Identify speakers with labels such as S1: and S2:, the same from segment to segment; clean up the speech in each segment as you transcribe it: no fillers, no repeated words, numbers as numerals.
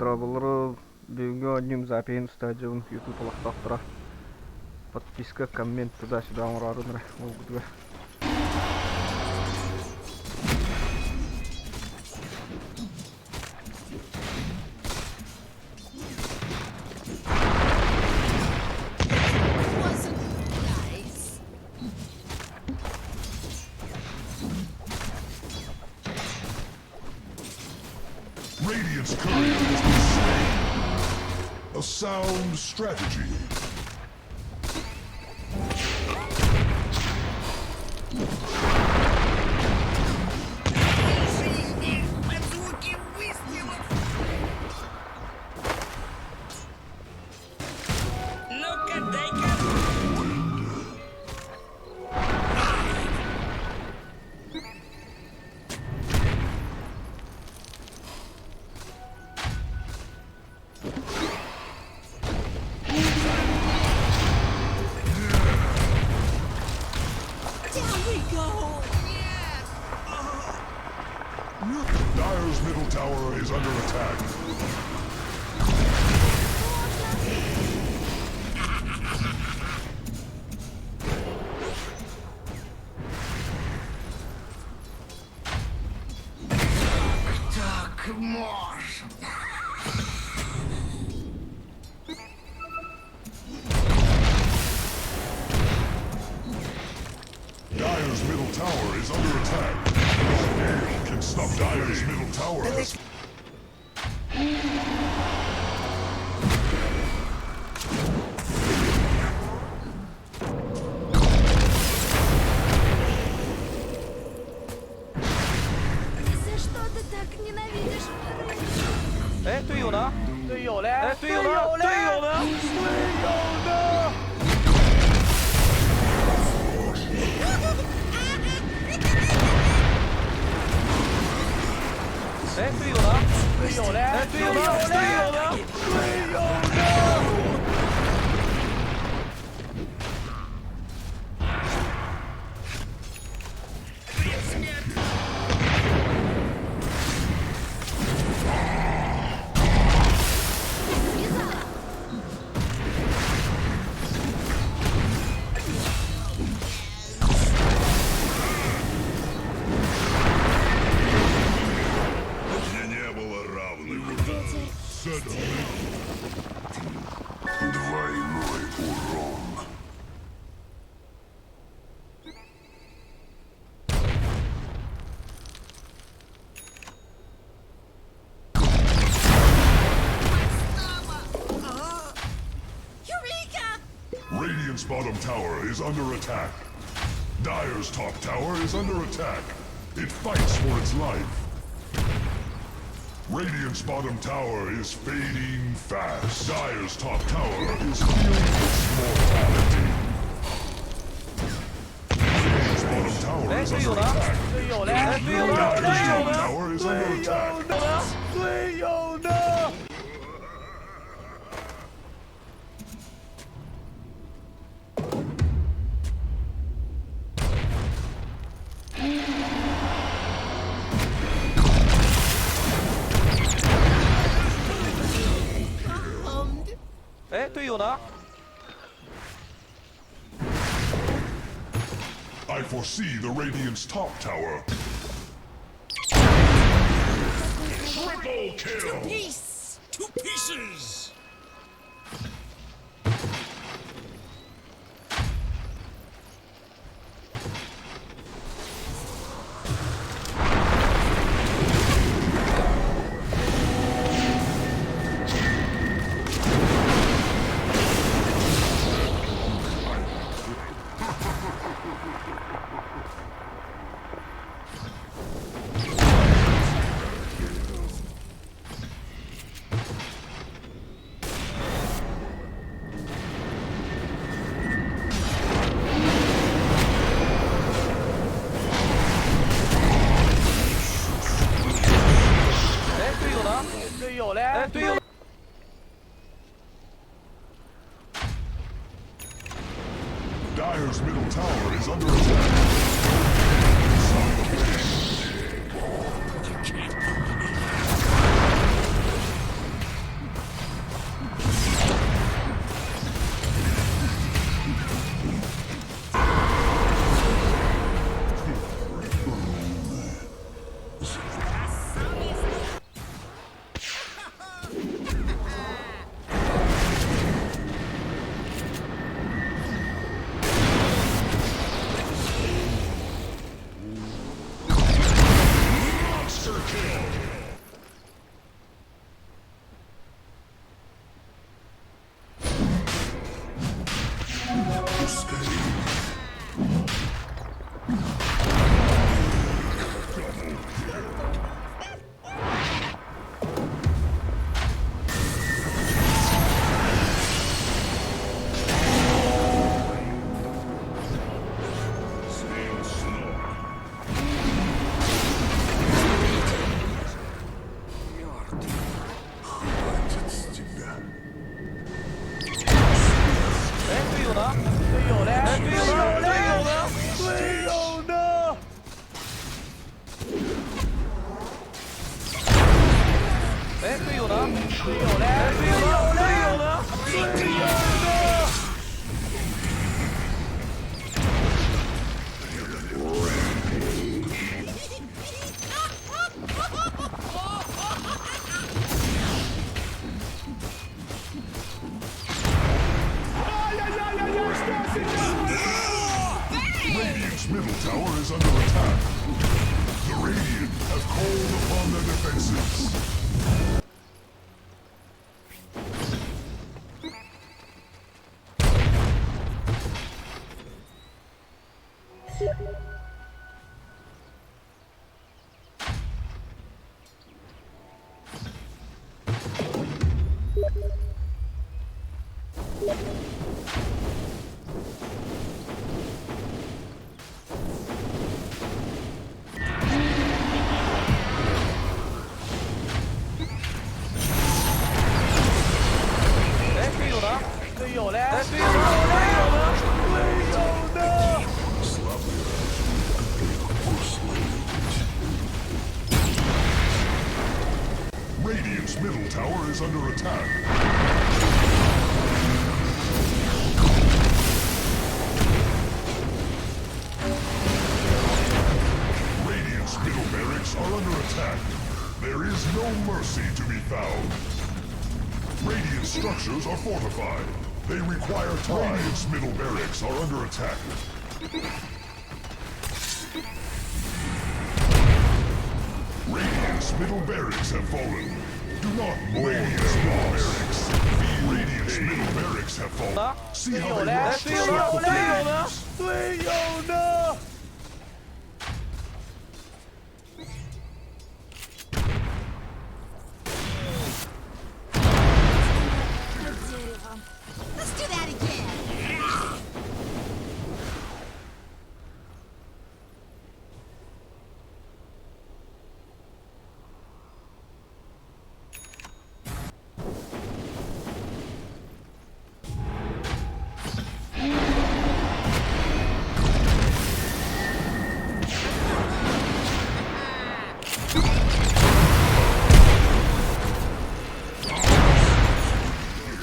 S1: Дорооболору бүгүҥҥү оонньуум запиһын устаадьыбын YouTube олохтоохторо подписка, коммент туда-сюда оҥороорун эрэ уолгутугар.
S2: Wasn't nice.
S3: Radiant's courier has been slain. A sound strategy.
S2: Жизни под звуки выстрелов. Ну-ка, дай-ка. Down we go. Yes.
S3: Dire's middle tower is under attack.
S2: Так можно.
S3: Dire's middle tower is under attack. No gale can stop Dire's middle tower has
S2: За что ты так ненавидишь
S1: 哎，队友呢？
S4: 队友嘞？
S1: 哎，队友呢？队友呢？队友呢？哎，队友呢？
S4: 队友嘞？
S1: 哎，队友呢？队友呢？队友呢？
S3: Мне не было равных. Suddenly. Двойной урон.
S2: Eureka!
S3: Radiant's bottom tower is under attack. Dire's top tower is under attack. It fights for its life. Radiant's bottom tower is fading fast. Dire's top tower is feeling its mortality. Radiant's bottom tower is under attack.
S4: 队友嘞？
S1: 哎，队友呢？队
S3: Dire's
S1: 友
S3: top
S1: 呢？
S3: tower is under attack.
S1: 队友呢？
S2: Hummed.
S1: 哎，队友呢？
S3: I foresee the Radiant's top tower. Triple kill!
S2: Peace.
S5: To pieces!
S3: kill. Double kill. Хватит с тебя.
S4: 哎，队友呢？队友嘞？队友呢？队友呢？队友呢？哎，队友呢？队友嘞？队友呢？队友呢？队友呢？
S3: Radiant's middle tower is under attack. The Radiant have called upon their defenses.
S4: 哎，队友呢？队友嘞？队友呢？队友呢？队友呢？
S3: Radiant's middle tower is under attack. Radiant's middle barracks are under attack. There is no mercy to be found. Radiant structures are fortified. They require time. Radiant's middle barracks are under attack. Radiant's middle barracks have fallen. Do not mourn Radiant's middle barracks. Feel Radiant's middle barracks have fallen. See how they rush to
S4: 队友
S3: stop
S4: 呢？
S3: the
S4: 队友呢
S3: flames.？
S4: 队友呢？
S2: Дерево. Let's do that again.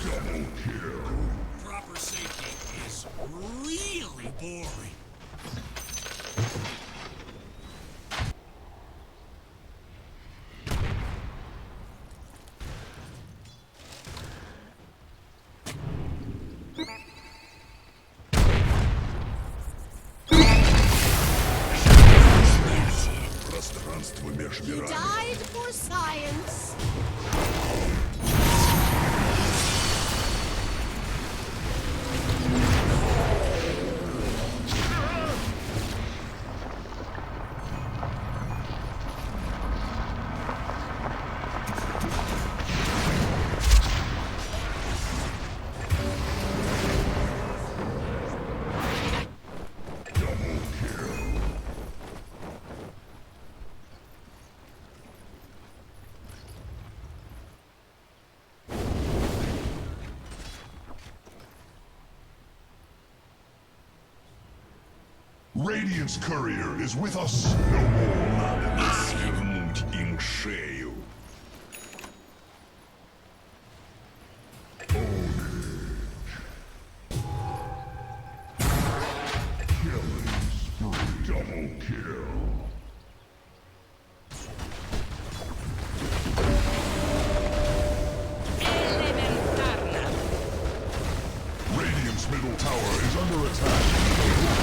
S3: Double kill.
S5: Proper safety is really boring.
S3: Пространство меж
S2: You
S3: мирами.
S2: died for science.
S3: Double kill. Radiant's courier is with us no more. Надо свернуть им шею. Killing spree. Double kill. Radiant's middle tower is under attack.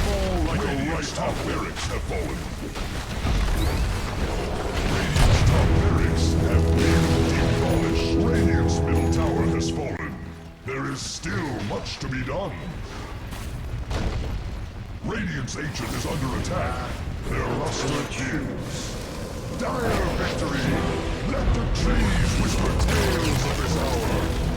S3: Fall like Radiant's a right top barracks have fallen. Radiant's top Radiant's middle tower has fallen. There is still much to be done. Radiant's ancient is under attack. Their luster dims. Dire victory! Let the trees whisper tales of this hour.